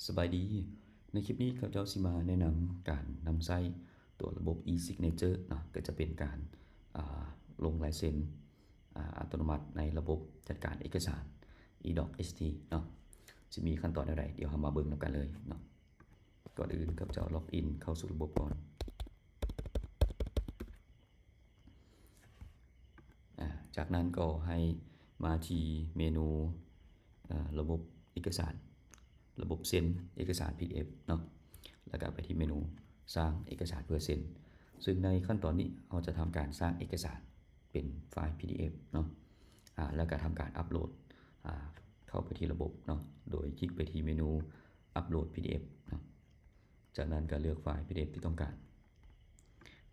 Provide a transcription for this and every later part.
ສະບາຍດີ, ໃນຄລິບນີ້ຂ້າພະເຈົ້າຊິມາແນະນຳການນຳໃຊ້ຕົວລະບົບ e-signature ເນາະ, ກໍຈະເປັນການ ອ່າ ລົງລາຍເຊັນ ອ່າ ອັດຕະໂນມັດໃນລະບົບຈັດການເອກະສານ e-doc.ht ເນາະ. ຊິມີຂັ້ນຕອນແນວໃດ ດຽວເຮົາມາເບິ່ງນຳກັນເລີຍເນາະ. ກ່ອນອື່ນຂ້າພະເຈົ້າ log in ເຂົ້າສູ່ລະບົບກ່ອນ. ອາ ຈາກນັ້ນກໍໃຫ້ມາທີ່ເມນູ ອາ ລະບົບເອກະສານ, ລະບົບເຊັນເອກະສານ PDF ເນາະ, ແລ້ວກໍໄປທີ່ເມນູສ້າງເອກະສານເພື່ອເຊັນ. ຊຶ່ງໃນຂັ້ນຕອນນີ້ເຮົາຈະທຳການສ້າງເອກະສານເປັນໄຟລ໌ PDF ເນາະ, ອາ ແລ້ວກໍທຳການອັບໂຫຼດ ອາ ເຂົ້າໄປທີ່ລະບົບເນາະ, ໂດຍຄລິກໄປທີ່ເມນູ upload PDF ເນາະ. ຈາກນັ້ນກໍເລືອກໄຟລ໌ PDF ທີ່ຕ້ອງການ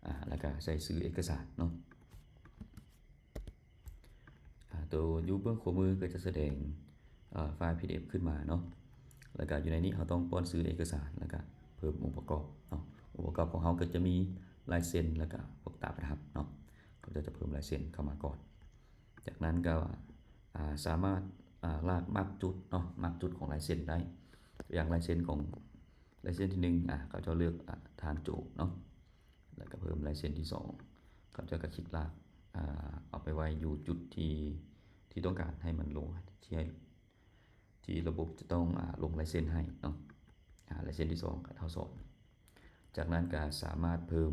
ອາ ແລ້ວກໍໃສ່ຊື່ເອກະສານເນາະ. ອາ ໂຕຢູ່ເບື້ອງຂວາມືກໍຈະສະແດງ ອາ ໄຟລ໌ PDF ຂຶ້ນມາເນາະ, ແລ້ວກໍຢູ່ໃນນີ້ເຮົາຕ້ອງປ້ອນຊື່ເອກະສານ ແລ້ວກໍເພີ່ມອົງປະກອບເນາະ. ອົງປະກອບຂອງເຮົາກໍຈະມີລາຍເຊັນ ແລ້ວກໍພວກຕາປະທັບເນາະ, ເຮົາຈະເພີ່ມລາຍເຊັນເຂົ້າມາກ່ອນ. ຈາກນັ້ນກໍ ອາ ສາມາດ ອາ ລາກມາກຈຸດເນາະ, ມາກຈຸດຂອງລາຍເຊັນໄດ້. ຕົວຢ່າງລາຍເຊັນຂອງ ລາຍເຊັນທີໜຶ່ງ ອາ ເຂົາເຈົ້າເລືອກ ອາ ທ່ານໂຈເນາະ, ແລ້ວກໍເພີ່ມລາຍເຊັນທີສອງ ເຂົາເຈົ້າກໍຄລິກລາກ ອາ ເອົາໄປໄວ້ຢູ່ຈຸດທີ່ ທີ່ຕ້ອງການໃຫ້ມັນລົງ ທີ່ໃຫ້ ທີ່ລະບົບຈະຕ້ອງ ອາ ລົງລາຍເຊັນໃຫ້ເນາະ, ອາ ລາຍເຊັນທີສອງກໍເທົ່າສອງ. ຈາກນັ້ນກໍສາມາດເພີ່ມ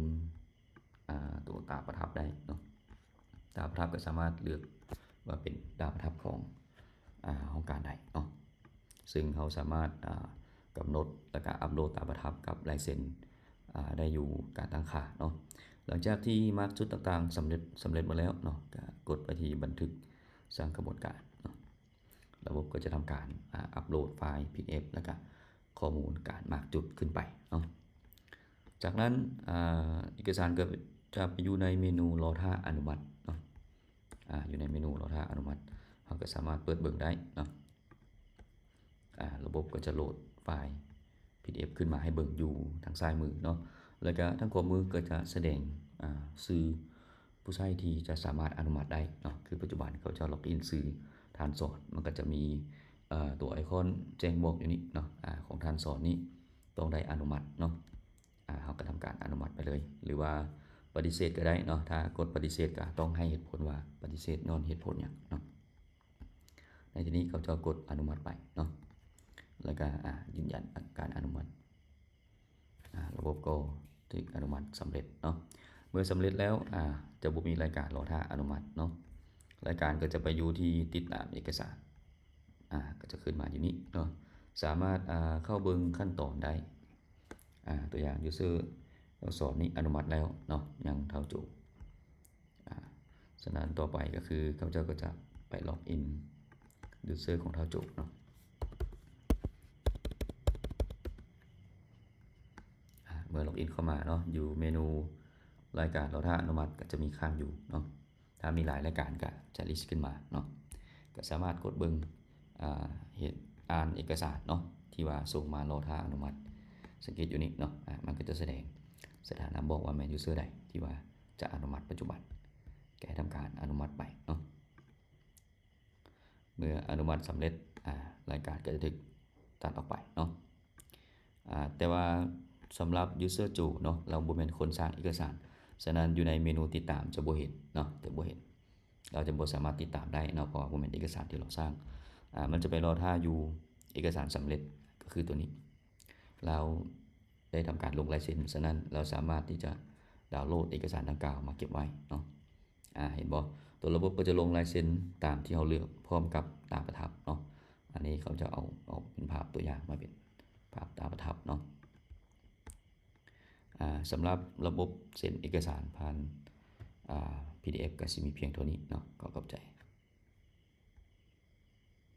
ອາ ຕົວຕາປະທັບໄດ້ເນາະ. ຕາປະທັບກໍສາມາດເລືອກວ່າເປັນຕາປະທັບຂອງ ອາ ຫ້ອງການໃດເນາະ, ຊຶ່ງເຮົາສາມາດ ອາ ກຳນົດ ແລ້ວກໍອັບໂຫຼດຕາປະທັບກັບລາຍເຊັນ ອາ ໄດ້ຢູ່ການຕັ້ງຄ່າເນາະ. ຫຼັງຈາກທີ່ມາກຈຸດຕ່າງໆສຳເລັດ ສຳເລັດໝົດແລ້ວເນາະ, ກໍກົດໄປທີ່ບັນທຶກສ້າງຂະບວນການເນາະ. ລະບົບກໍຈະທຳການ ອາ ອັບໂຫຼດໄຟລ໌ PDF ແລ້ວກະຂໍ້ມູນການມາກຈຸດຂຶ້ນໄປເນາະ. ຈາກນັ້ນ ອາ ເອກະສານກໍຈະໄປຢູ່ໃນເມນູລໍຖ້າອະນຸມັດເນາະ, ອາ ຢູ່ໃນເມນູລໍຖ້າອະນຸມັດ ເຮົາກໍສາມາດເປີດເບິ່ງໄດ້ເນາະ. ອາ ລະບົບກໍຈະໂຫຼດໄຟລ໌ PDF ຂຶ້ນມາໃຫ້ເບິ່ງຢູ່ທາງຊ້າຍມືເນາະ, ແລ້ວກະທາງຂວາມືກໍຈະສະແດງ ອາ ຊື່ ຜູ້ໃຊ້ທີ່ຈະສາມາດອະນຸມັດໄດ້ເນາະ. ຄືປັດຈຸບັນເຂົາເຈົ້າລັອກອິນຊື່ທ່ານສອນ, ມັນກໍຈະມີ ເອີ ຕົວໄອຄອນແຈ້ງບອກຢູ່ນີ້ເນາະ ອາ ຂອງທ່ານສອນນີ້ຕ້ອງໄດ້ອະນຸມັດເນາະ. ອາ ເຮົາກໍທຳການອະນຸມັດໄປເລີຍ ຫຼືວ່າປະຕິເສດກໍໄດ້ເນາະ. ຖ້າກົດປະຕິເສດກໍຕ້ອງໃຫ້ເຫດຜົນວ່າປະຕິເສດຍ້ອນເຫດຜົນຫຍັງເນາະ. ໃນທີ່ນີ້ເຂົາເຈົ້າກົດອະນຸມັດໄປເນາະ, ແລ້ວກໍ ອາ ຢືນຢັນການອະນຸມັດ. ອາ ລະບົບກໍຖືກອະນຸມັດສຳເລັດເນາະ. ເມື່ອສຳເລັດແລ້ວ ອາ ຈະບໍ່ມີລາຍການລໍຖ້າອະນຸມັດເນາະ, ລາຍການກໍຈະໄປຢູ່ທີ່ຕິດຕາມເອກະສານ ອາ ກໍຈະຂຶ້ນມາຢູ່ນີ້ເນາະ. ສາມາດ ອາ ເຂົ້າເບິ່ງຂັ້ນຕອນໄດ້ ອາ ຕົວຢ່າງ user ສອນນີ້ອະນຸມັດແລ້ວເນາະ, ຍັງເທົ່າໂຈ ອາ ສະນັ້ນຕໍ່ໄປກໍຄືຂ້າພະເຈົ້າກໍຈະໄປລັອກອິນ user ຂອງທ້າວໂຈເນາະ. ອາ ເມື່ອລັອກອິນເຂົ້າມາເນາະ ຢູ່ເມນູລາຍການລໍຖ້າອະນຸມັດກໍຈະມີຄ້າງຢູ່ເນາະ. ຖ້າມີຫຼາຍລາຍການກໍຈະ list ຂຶ້ນມາເນາະ, ກໍສາມາດກົດເບິ່ງ ອາ ເຮັດ ອ່ານເອກະສານເນາະ ທີ່ວ່າສົ່ງມາລໍຖ້າອະນຸມັດ. ສັງເກດຢູ່ນີ້ເນາະ ອາ ມັນກໍຈະສະແດງສະຖານະບອກວ່າແມ່ນ user ໃດທີ່ວ່າ ຈະອະນຸມັດປັດຈຸບັນ, ກໍໃຫ້ທຳການອະນຸມັດໄປເນາະ. ເມື່ອອະນຸມັດສຳເລັດ ອາ ລາຍການກໍຈະຖືກຕັດອອກໄປເນາະ. ອາ ແຕ່ວ່າສຳລັບ user ໂຈເນາະ ລາວບໍ່ແມ່ນຄົນສ້າງເອກະສານ, ສະນັ້ນຢູ່ໃນເມນູຕິດຕາມຈະບໍ່ເຫັນເນາະ, ຈະບໍ່ເຫັນ, ລາວຈະບໍ່ສາມາດຕິດຕາມໄດ້ເນາະ ເພາະວ່າບໍ່ແມ່ນເອກະສານທີ່ລາວສ້າງ. ອາ ມັນຈະໄປລໍຖ້າຢູ່ເອກະສານສຳເລັດ ກໍຄືຕົວນີ້, ລາວ ໄດ້ທຳການລົງລາຍເຊັນ, ສະນັ້ນລາວສາມາດທີ່ຈະດາວໂຫຼດເອກະສານດັ່ງກ່າວມາເກັບໄວ້ເນາະ. ອາ ເຫັນບໍ່? ຕົວລະບົບກໍຈະລົງລາຍເຊັນຕາມທີ່ເຮົາເລືອກ ພ້ອມກັບຕາປະທັບເນາະ. ອັນນີ້ເຂົາຈະເອົາ ເອົາເປັນພາບຕົວຢ່າງມາເປັນພາບຕາປະທັບເນາະ. ອາ ສຳລັບລະບົບເຊັນເອກະສານຜ່ານ ອາ PDF ກໍຊິມີພຽງເທົ່ານີ້ເນາະ. ຂໍຂອບໃຈ.